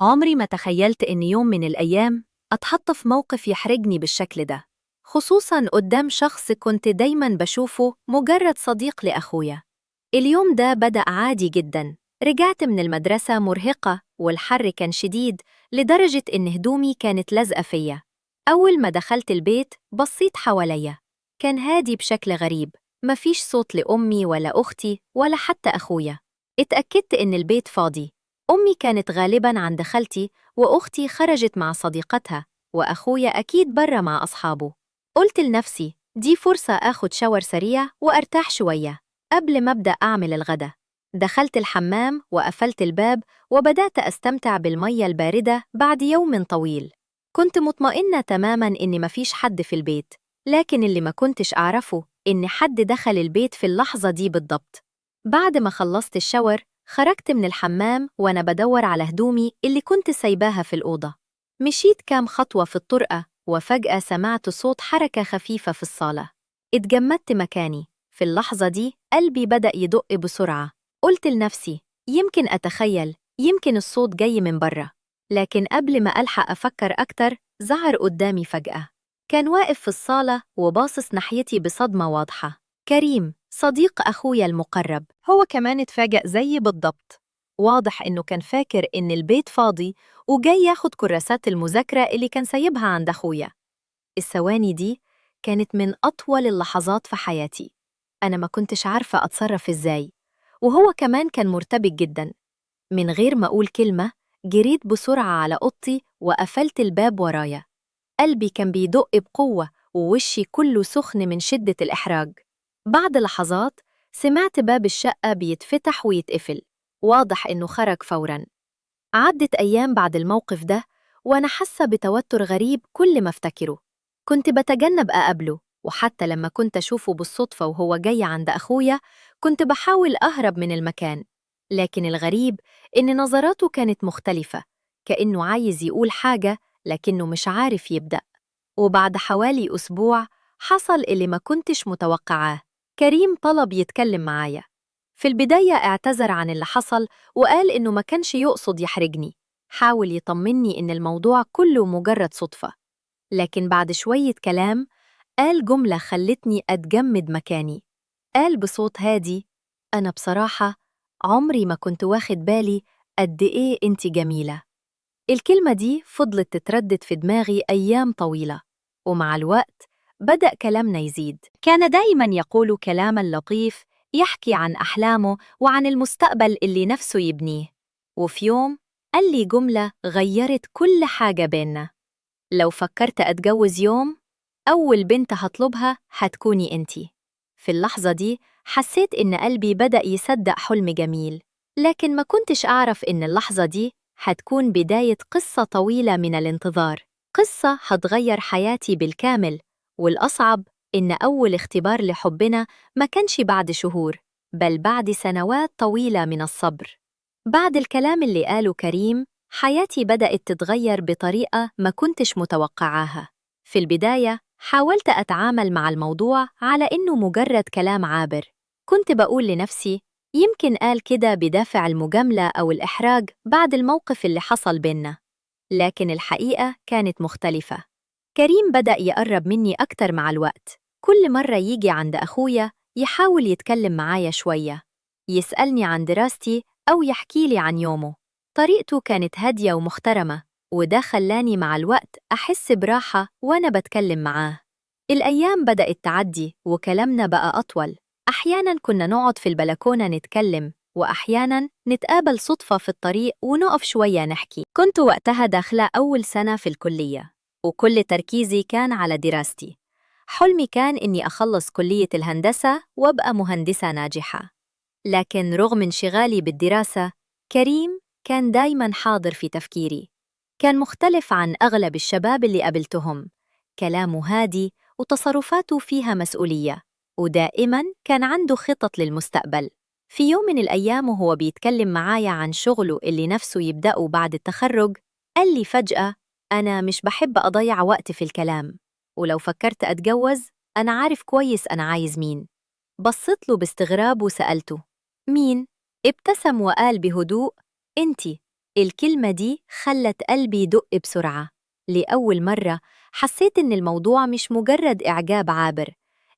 عمري ما تخيلت إن يوم من الأيام أتحط في موقف يحرجني بالشكل ده، خصوصاً قدام شخص كنت دايماً بشوفه مجرد صديق لأخويا. اليوم ده بدأ عادي جداً، رجعت من المدرسة مرهقة والحر كان شديد لدرجة إن هدومي كانت لازقة فيا. أول ما دخلت البيت بصيت حواليا، كان هادي بشكل غريب، مفيش صوت لأمي ولا أختي ولا حتى أخويا. اتأكدت إن البيت فاضي. أمي كانت غالباً عند خالتي، وأختي خرجت مع صديقتها، وأخويا أكيد برا مع أصحابه. قلت لنفسي دي فرصة آخد shower سريع وأرتاح شوية قبل ما أبدأ أعمل الغدا. دخلت الحمام وقفلت الباب وبدأت أستمتع بالمية الباردة بعد يوم طويل. كنت مطمئنة تماماً إن مفيش حد في البيت، لكن اللي ما كنتش أعرفه إن حد دخل البيت في اللحظة دي بالضبط. بعد ما خلصت ال shower خرجت من الحمام وأنا بدور على هدومي اللي كنت سايباها في الأوضة. مشيت كام خطوة في الطرقة وفجأة سمعت صوت حركة خفيفة في الصالة. اتجمدت مكاني. في اللحظة دي قلبي بدأ يدق بسرعة. قلت لنفسي يمكن أتخيل، يمكن الصوت جاي من بره. لكن قبل ما ألحق أفكر أكتر ظهر قدامي فجأة. كان واقف في الصالة وباصص ناحيتي بصدمة واضحة. كريم، صديق أخويا المقرب. هو كمان اتفاجأ زيي بالضبط. واضح إنه كان فاكر إن البيت فاضي وجاي ياخد كراسات المذاكرة اللي كان سايبها عند أخويا. الثواني دي كانت من أطول اللحظات في حياتي. أنا ما كنتش عارفة أتصرف إزاي، وهو كمان كان مرتبك جدا. من غير ما أقول كلمة جريت بسرعة على أوضتي وقفلت الباب ورايا. قلبي كان بيدق بقوة ووشي كله سخن من شدة الإحراج. بعد لحظات سمعت باب الشقة بيتفتح ويتقفل، واضح إنه خرج فوراً. عدت أيام بعد الموقف ده وأنا حاسة بتوتر غريب كل ما افتكره. كنت بتجنب أقابله، وحتى لما كنت أشوفه بالصدفة وهو جاي عند أخويا كنت بحاول أهرب من المكان. لكن الغريب إن نظراته كانت مختلفة، كأنه عايز يقول حاجة لكنه مش عارف يبدأ. وبعد حوالي أسبوع حصل اللي ما كنتش متوقعاه. كريم طلب يتكلم معايا. في البداية اعتذر عن اللي حصل وقال إنه ما كانش يقصد يحرجني، حاول يطمني إن الموضوع كله مجرد صدفة. لكن بعد شوية كلام قال جملة خلتني أتجمد مكاني. قال بصوت هادي: أنا بصراحة عمري ما كنت واخد بالي قد إيه أنت جميلة. الكلمة دي فضلت تتردد في دماغي أيام طويلة، ومع الوقت بدأ كلامنا يزيد. كان دايماً يقول كلاما لطيف، يحكي عن أحلامه وعن المستقبل اللي نفسه يبنيه. وفي يوم قال لي جملة غيرت كل حاجة بيننا: لو فكرت أتجوز يوم، أول بنت هطلبها هتكوني أنتي. في اللحظة دي حسيت إن قلبي بدأ يصدق حلم جميل، لكن ما كنتش أعرف إن اللحظة دي هتكون بداية قصة طويلة من الانتظار، قصة هتغير حياتي بالكامل. والأصعب إن أول اختبار لحبنا ما كانش بعد شهور، بل بعد سنوات طويلة من الصبر. بعد الكلام اللي قاله كريم، حياتي بدأت تتغير بطريقة ما كنتش متوقعاها. في البداية حاولت أتعامل مع الموضوع على إنه مجرد كلام عابر. كنت بقول لنفسي يمكن قال كده بدافع المجاملة أو الإحراج بعد الموقف اللي حصل بينا. لكن الحقيقة كانت مختلفة. كريم بدأ يقرب مني أكتر مع الوقت. كل مرة يجي عند أخويا يحاول يتكلم معايا شوية، يسألني عن دراستي أو يحكي لي عن يومه. طريقته كانت هادية ومحترمة، وده خلاني مع الوقت أحس براحة وأنا بتكلم معاه. الأيام بدأت تعدي وكلامنا بقى أطول. أحياناً كنا نقعد في البلكونة نتكلم، وأحياناً نتقابل صدفة في الطريق ونقف شوية نحكي. كنت وقتها داخلة أول سنة في الكلية، وكل تركيزي كان على دراستي. حلمي كان إني أخلص كلية الهندسة وأبقى مهندسة ناجحة. لكن رغم انشغالي بالدراسة، كريم كان دايماً حاضر في تفكيري. كان مختلف عن أغلب الشباب اللي قابلتهم، كلامه هادي وتصرفاته فيها مسؤولية، ودائماً كان عنده خطط للمستقبل. في يوم من الأيام وهو بيتكلم معايا عن شغله اللي نفسه يبدأه بعد التخرج، قال لي فجأة: أنا مش بحب أضيع وقت في الكلام، ولو فكرت أتجوز أنا عارف كويس أنا عايز مين. بصيت له باستغراب وسألته: مين؟ ابتسم وقال بهدوء: أنتي. الكلمة دي خلت قلبي يدق بسرعة. لأول مرة حسيت إن الموضوع مش مجرد إعجاب عابر،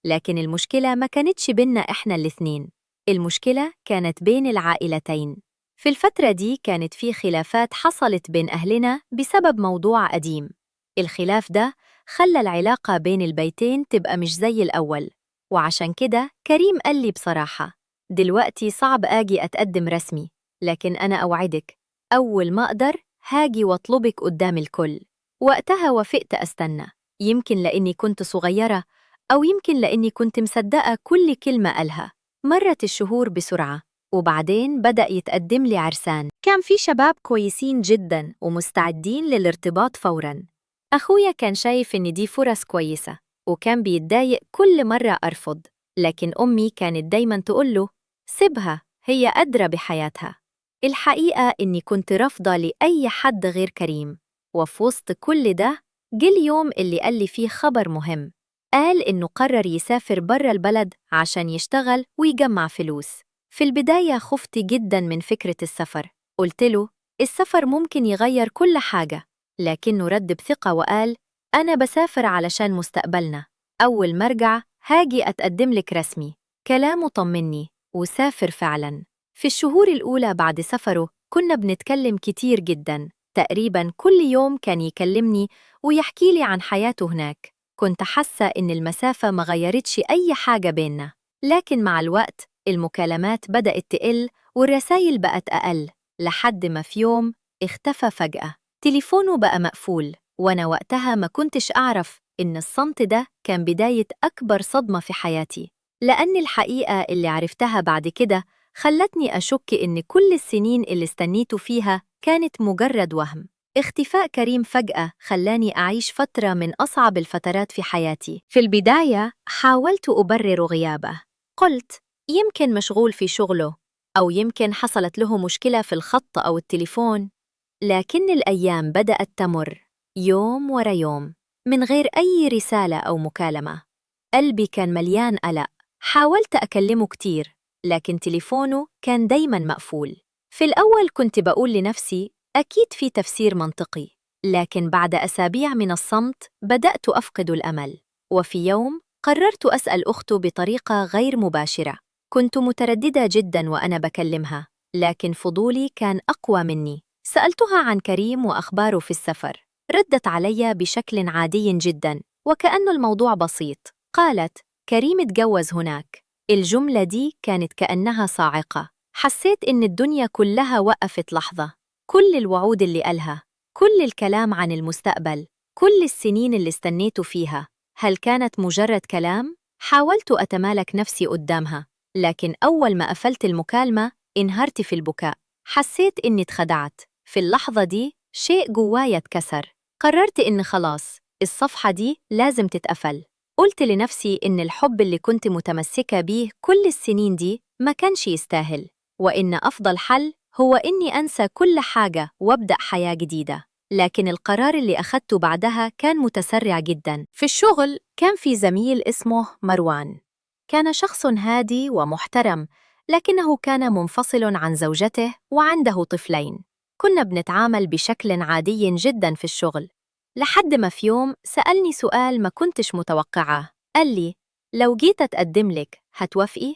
لكن المشكلة ما كانتش بينا إحنا الاتنين، المشكلة كانت بين العائلتين. في الفترة دي كانت في خلافات حصلت بين أهلنا بسبب موضوع قديم. الخلاف ده خلى العلاقة بين البيتين تبقى مش زي الأول، وعشان كده كريم قال لي بصراحة: دلوقتي صعب آجي أتقدم رسمي، لكن أنا أوعدك أول ما أقدر هاجي وأطلبك قدام الكل. وقتها وافقت أستنى، يمكن لأني كنت صغيرة، أو يمكن لأني كنت مصدقة كل كلمة قالها. مرت الشهور بسرعة، وبعدين بدأ يتقدم لي عرسان. كان في شباب كويسين جدا ومستعدين للارتباط فورا. أخويا كان شايف إن دي فرص كويسة، وكان بيتضايق كل مرة أرفض، لكن أمي كانت دايما تقوله: سيبها، هي قادرة بحياتها. الحقيقة إني كنت رافضة لأي حد غير كريم. وفي وسط كل ده جه اليوم اللي قال لي فيه خبر مهم. قال إنه قرر يسافر برا البلد عشان يشتغل ويجمع فلوس. في البداية خفت جدا من فكرة السفر، قلت له: السفر ممكن يغير كل حاجة، لكنه رد بثقة وقال: أنا بسافر علشان مستقبلنا، أول ما أرجع هاجي أتقدم لك رسمي. كلامه طمني، وسافر فعلا. في الشهور الأولى بعد سفره كنا بنتكلم كتير جدا، تقريبا كل يوم كان يكلمني ويحكي لي عن حياته هناك. كنت حاسة إن المسافة ما غيرتش أي حاجة بيننا، لكن مع الوقت المكالمات بدأت تقل والرسايل بقت أقل، لحد ما في يوم اختفى فجأة. تليفونه بقى مقفول، وأنا وقتها ما كنتش أعرف إن الصمت ده كان بداية أكبر صدمة في حياتي، لأن الحقيقة اللي عرفتها بعد كده خلتني أشك إن كل السنين اللي استنيته فيها كانت مجرد وهم. اختفاء كريم فجأة خلاني أعيش فترة من أصعب الفترات في حياتي. في البداية حاولت أبرر غيابه، قلت يمكن مشغول في شغله، أو يمكن حصلت له مشكلة في الخط أو التليفون. لكن الأيام بدأت تمر يوم ورا يوم من غير أي رسالة أو مكالمة. قلبي كان مليان قلق. حاولت أكلمه كتير، لكن تليفونه كان دايماً مقفول. في الأول كنت بقول لنفسي أكيد في تفسير منطقي، لكن بعد أسابيع من الصمت بدأت أفقد الأمل. وفي يوم قررت أسأل أخته بطريقة غير مباشرة. كنت مترددة جداً وأنا بكلمها، لكن فضولي كان أقوى مني. سألتها عن كريم وأخباره في السفر. ردت علي بشكل عادي جداً وكأن الموضوع بسيط. قالت: كريم اتجوز هناك. الجملة دي كانت كأنها صاعقة. حسيت إن الدنيا كلها وقفت لحظة. كل الوعود اللي قالها، كل الكلام عن المستقبل، كل السنين اللي استنيته فيها، هل كانت مجرد كلام؟ حاولت أتمالك نفسي قدامها، لكن أول ما قفلت المكالمة انهرت في البكاء. حسيت إني اتخدعت. في اللحظة دي شيء جوايا اتكسر. قررت إن خلاص الصفحة دي لازم تتقفل. قلت لنفسي إن الحب اللي كنت متمسكة بيه كل السنين دي ما كانش يستاهل، وإن أفضل حل هو إني أنسى كل حاجة وأبدأ حياة جديدة. لكن القرار اللي أخدته بعدها كان متسرع جدا. في الشغل كان في زميل اسمه مروان. كان شخص هادي ومحترم، لكنه كان منفصل عن زوجته وعنده طفلين. كنا بنتعامل بشكل عادي جدا في الشغل، لحد ما في يوم سألني سؤال ما كنتش متوقعاه. قال لي: لو جيت أتقدم لك هتوافقي؟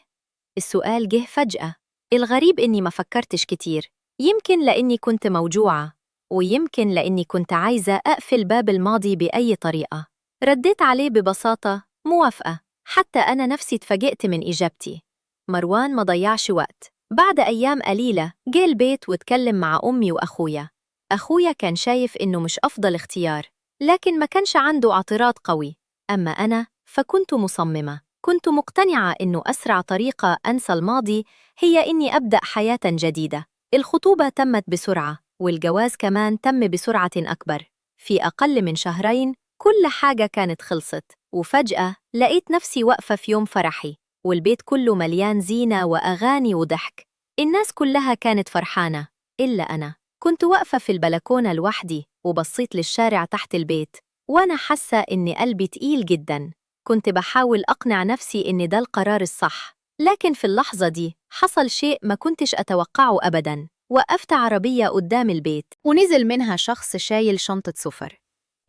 السؤال جه فجأة. الغريب إني ما فكرتش كتير، يمكن لأني كنت موجوعة، ويمكن لأني كنت عايزة أقفل باب الماضي بأي طريقة. رديت عليه ببساطة: موافقة. حتى أنا نفسي اتفاجئت من إجابتي. مروان ما ضيعش وقت. بعد أيام قليلة جه البيت واتكلم مع أمي وأخويا. أخويا كان شايف إنه مش أفضل اختيار، لكن ما كانش عنده اعتراض قوي. أما أنا فكنت مصممة. كنت مقتنعة إنه أسرع طريقة أنسى الماضي هي إني أبدأ حياة جديدة. الخطوبة تمت بسرعة، والجواز كمان تم بسرعة أكبر. في أقل من شهرين كل حاجة كانت خلصت، وفجأة لقيت نفسي واقفة في يوم فرحي، والبيت كله مليان زينة وأغاني وضحك. الناس كلها كانت فرحانة إلا أنا. كنت واقفة في البلكونة لوحدي وبصيت للشارع تحت البيت، وأنا حاسة إن قلبي تقيل جدا. كنت بحاول أقنع نفسي إن ده القرار الصح، لكن في اللحظة دي حصل شيء ما كنتش أتوقعه أبدا. وقفت عربية قدام البيت ونزل منها شخص شايل شنطة سفر.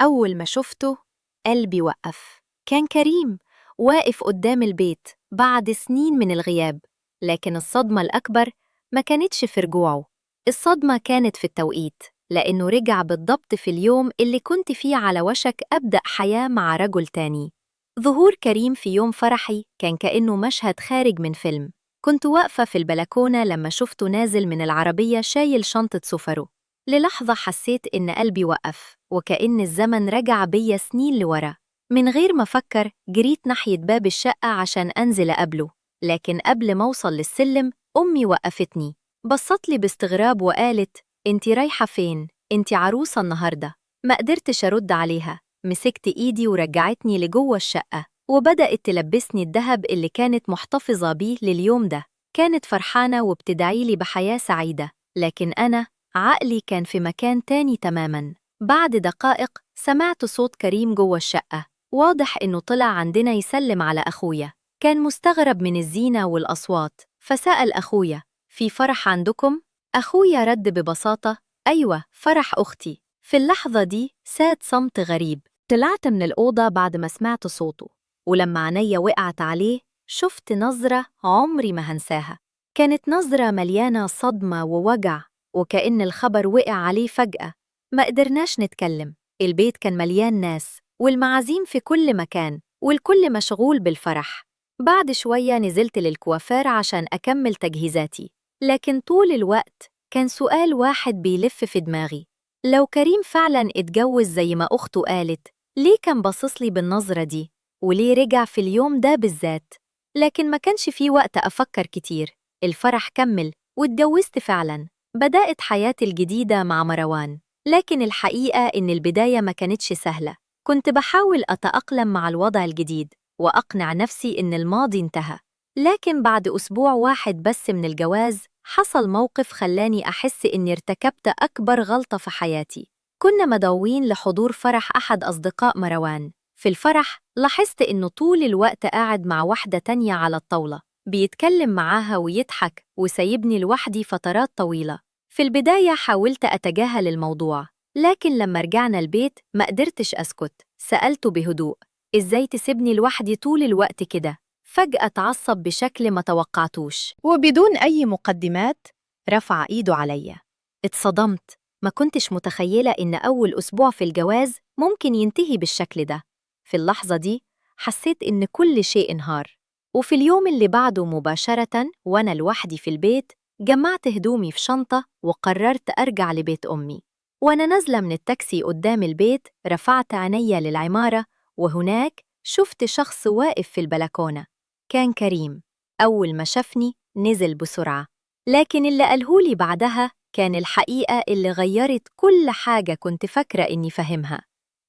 أول ما شفته قلبي وقف. كان كريم واقف قدام البيت بعد سنين من الغياب. لكن الصدمة الأكبر ما كانتش في رجوعه، الصدمة كانت في التوقيت، لأنه رجع بالضبط في اليوم اللي كنت فيه على وشك أبدأ حياة مع رجل تاني. ظهور كريم في يوم فرحي كان كأنه مشهد خارج من فيلم. كنت واقفة في البلكونة لما شفته نازل من العربية شايل شنطة سفره. للحظة حسيت إن قلبي وقف، وكأن الزمن رجع بيا سنين لورا. من غير ما أفكر جريت ناحية باب الشقة عشان أنزل أقابله، لكن قبل ما أوصل للسلم أمي وقفتني. بصت لي باستغراب وقالت: أنتي رايحة فين؟ أنتي عروسة النهاردة. ما قدرتش أرد عليها. مسكت إيدي ورجعتني لجوه الشقة، وبدأت تلبسني الذهب اللي كانت محتفظة بيه لليوم ده. كانت فرحانة وبتدعيلي بحياة سعيدة، لكن أنا عقلي كان في مكان تاني تماماً. بعد دقائق سمعت صوت كريم جوه الشقة، واضح إنه طلع عندنا يسلم على أخويا. كان مستغرب من الزينة والأصوات، فسأل أخويا: في فرح عندكم؟ أخويا رد ببساطة: أيوة، فرح أختي. في اللحظة دي ساد صمت غريب. طلعت من الأوضة بعد ما سمعت صوته، ولما عينيا وقعت عليه شفت نظرة عمري ما هنساها. كانت نظرة مليانة صدمة ووجع، وكأن الخبر وقع عليه فجأة. ما قدرناش نتكلم. البيت كان مليان ناس، والمعازيم في كل مكان، والكل مشغول بالفرح. بعد شوية نزلت للكوافير عشان أكمل تجهيزاتي، لكن طول الوقت كان سؤال واحد بيلف في دماغي: لو كريم فعلاً اتجوز زي ما أخته قالت، ليه كان باصصلي بالنظرة دي؟ وليه رجع في اليوم ده بالذات؟ لكن ما كانش في وقت أفكر كتير. الفرح كمل واتجوزت فعلاً. بدأت حياتي الجديدة مع مروان، لكن الحقيقة إن البداية ما كانتش سهلة. كنت بحاول أتأقلم مع الوضع الجديد وأقنع نفسي إن الماضي انتهى، لكن بعد أسبوع واحد بس من الجواز حصل موقف خلاني أحس إني ارتكبت أكبر غلطة في حياتي. كنا مدعوين لحضور فرح أحد أصدقاء مروان. في الفرح لاحظت إنه طول الوقت قاعد مع واحدة تانية على الطاولة، بيتكلم معاها ويضحك وسايبني لوحدي فترات طويلة. في البداية حاولت أتجاهل الموضوع، لكن لما رجعنا البيت ما قدرتش أسكت. سألته بهدوء: إزاي تسيبني لوحدي طول الوقت كده؟ فجأة اتعصب بشكل ما توقعتوش، وبدون أي مقدمات رفع إيده عليا. اتصدمت، ما كنتش متخيلة إن أول أسبوع في الجواز ممكن ينتهي بالشكل ده. في اللحظة دي حسيت إن كل شيء انهار. وفي اليوم اللي بعده مباشرة وأنا لوحدي في البيت جمعت هدومي في شنطة وقررت أرجع لبيت أمي. وأنا نازلة من التاكسي قدام البيت رفعت عينيا للعمارة، وهناك شفت شخص واقف في البلكونة. كان كريم. أول ما شافني نزل بسرعة، لكن اللي قالهولي بعدها كان الحقيقة اللي غيرت كل حاجة كنت فاكرة إني فاهمها.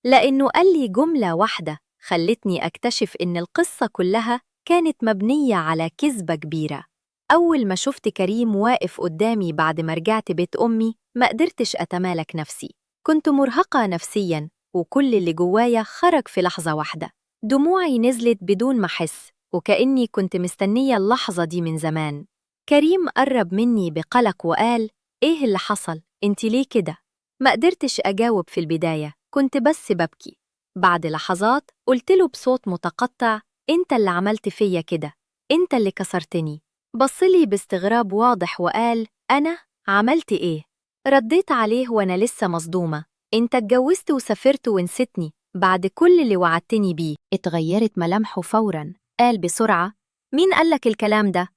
لأنه قال لي جملة واحدة خلتني أكتشف إن القصة كلها كانت مبنية على كذبة كبيرة. أول ما شفت كريم واقف قدامي بعد ما رجعت بيت أمي ما قدرتش أتمالك نفسي. كنت مرهقة نفسياً، وكل اللي جوايا خرج في لحظة واحدة. دموعي نزلت بدون ما أحس، وكأني كنت مستنية اللحظة دي من زمان. كريم قرب مني بقلق وقال: إيه اللي حصل؟ أنت ليه كده؟ ما قدرتش أجاوب في البداية، كنت بس ببكي. بعد لحظات قلت له بصوت متقطع: أنت اللي عملت فيا كده، أنت اللي كسرتني. بصلي باستغراب واضح وقال: أنا عملت إيه؟ رديت عليه وأنا لسه مصدومة: أنت اتجوزت وسافرت ونسيتني بعد كل اللي وعدتني بيه. اتغيرت ملامحه فوراً، قال بسرعة: مين قالك الكلام ده؟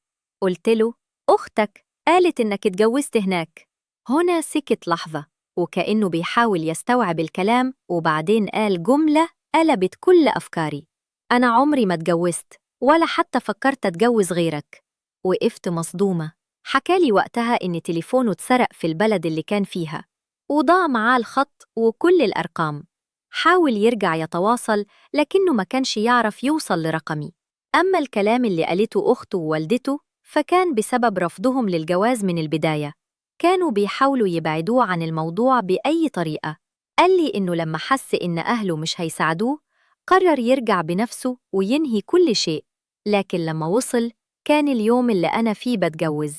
قلت له: أختك قالت إنك اتجوزت هناك. هنا سكت لحظة وكأنه بيحاول يستوعب الكلام، وبعدين قال جملة قلبت كل أفكاري: أنا عمري ما اتجوزت ولا حتى فكرت أتجوز غيرك. وقفت مصدومة. حكالي وقتها إن تليفونه اتسرق في البلد اللي كان فيها، وضاع معاه الخط وكل الأرقام. حاول يرجع يتواصل لكنه ما كانش يعرف يوصل لرقمي. أما الكلام اللي قالته أخته ووالدته فكان بسبب رفضهم للجواز من البداية، كانوا بيحاولوا يبعدوه عن الموضوع بأي طريقة. قال لي إنه لما حس إن أهله مش هيساعدوه قرر يرجع بنفسه وينهي كل شيء، لكن لما وصل كان اليوم اللي أنا فيه بتجوز.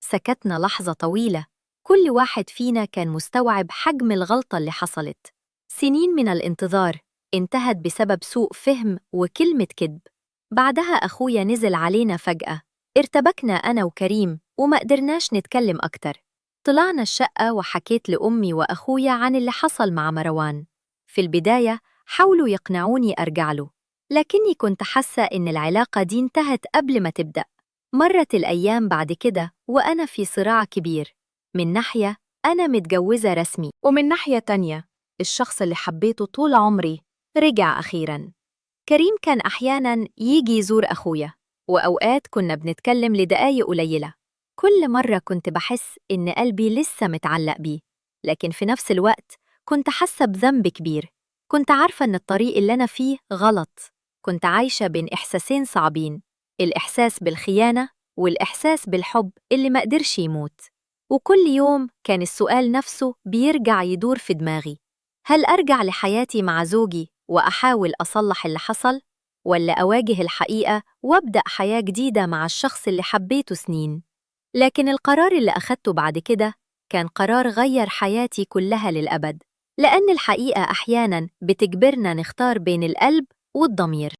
سكتنا لحظة طويلة. كل واحد فينا كان مستوعب حجم الغلطة اللي حصلت. سنين من الانتظار انتهت بسبب سوء فهم وكلمة كذب. بعدها أخويا نزل علينا فجأة. ارتبكنا أنا وكريم وما قدرناش نتكلم أكتر. طلعنا الشقة وحكيت لأمي وأخويا عن اللي حصل مع مروان. في البداية حاولوا يقنعوني أرجع له، لكني كنت حاسة إن العلاقة دي انتهت قبل ما تبدأ. مرت الأيام بعد كده وأنا في صراع كبير. من ناحية أنا متجوزة رسمي، ومن ناحية تانية الشخص اللي حبيته طول عمري رجع أخيراً. كريم كان أحياناً يجي يزور أخويا، وأوقات كنا بنتكلم لدقايق قليلة. كل مرة كنت بحس إن قلبي لسه متعلق بيه، لكن في نفس الوقت كنت حاسة بذنب كبير. كنت عارفة إن الطريق اللي أنا فيه غلط. كنت عايشة بين إحساسين صعبين، الإحساس بالخيانة والإحساس بالحب اللي ما قدرش يموت. وكل يوم كان السؤال نفسه بيرجع يدور في دماغي: هل أرجع لحياتي مع زوجي وأحاول أصلح اللي حصل، ولا أواجه الحقيقة وأبدأ حياة جديدة مع الشخص اللي حبيته سنين؟ لكن القرار اللي أخدته بعد كده كان قرار غير حياتي كلها للأبد، لأن الحقيقة أحياناً بتجبرنا نختار بين القلب والضمير.